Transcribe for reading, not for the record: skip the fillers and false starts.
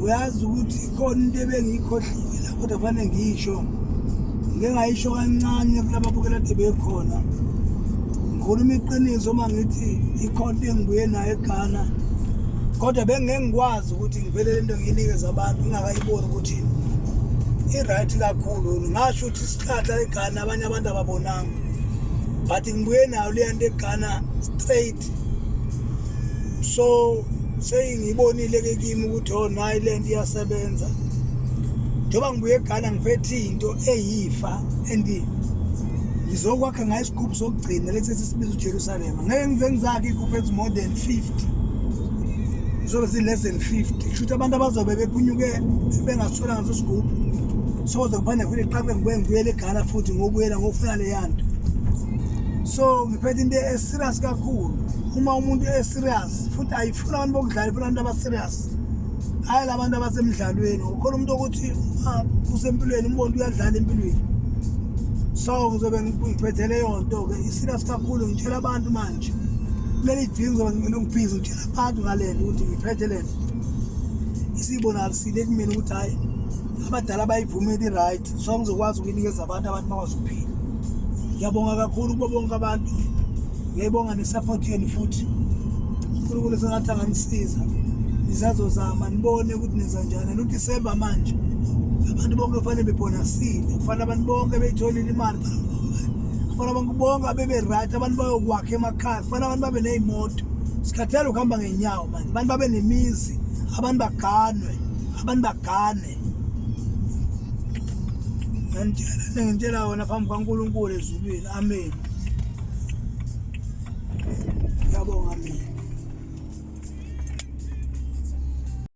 Uyazi ukuthi ikhona into ebengiyikhohliwe la, kodwa kufanele ngiyisho. Ngike ngayisho kancane kulaba bukela kade bekhona. Ngikhuluma iqiniso uma ngithi ikhona into engibuye nayo eGhana, kodwa bengeke ngikwazi ukuthi ngivele le nto ngiyinikeze abantu ngingakayiboni ukuthi i-right kakhulu. Ngingasho ukuthi isihlahla eGhana abanye abantu ababonanga, but ngibuye nayo leya nto eGhana straight. So seyingibonile ke kimi ukuthi oh nayi lento iyasebenza. Njengoba ngibuye eGhana ngiphethe into eyifa and ngizokwakha ngayo isigubhu sokugcina lesi esisibiza uJerusalema. Ngeke ngize ngizakhe igubhu ezi more than 50, zizobe zi-less than 50. Kusho ukuthi abantu abazobe bephunyuke bengasithola ngaso sigubhu, soze kuphinde futhi qaqe ngibuye ngibuyele eGhana futhi ngobuyela ngofuna leya nto. So ngiphethe into e-serious kakhulu. Uma umuntu e-serious futhi ayifuna abantu bokudlala, ifuna abantu aba-serious, hhayi la bantu abasemdlalweni. Ukhona umuntu okuthi uma usempilweni umbona uyadlala empilweni. So ngizobe ngiphethe leyo nto-ke i-serious kakhulu. Ngitshela abantu manje kuleli viki ngizobe ngibhizi ngitshela abantu ngale nto ukuthi ngiphethe le nto isibonakalisile kumina ukuthi hhayi, abadala bayivumile, i-right. So ngizokwazi ukuyinikeza abantu, abantu bakwazi ukuphila. Ngiyabonga kakhulu kubo bonke abantu, ngiyayibonga ne-support yenu futhi. UNkulunkulu sengathi anganisiza, nisazozama nibone ukuthi nenza njani. NoDisemba manje abantu bonke kufanele bebhonasile, kufanele abantu bonke beyitholile imali, kufanele abantu bonke bebe-right, abantu bayokwakha emakhaya, kufanele abantu babe ney'moto. Sikhathele ukuhamba ngey'nyawo manje, abantu babe nemizi, abantu baganwe, abantu bagane. Ngiyantshela, ngitshela wona phambi kwaNkulunkulu ezulwini. Amen.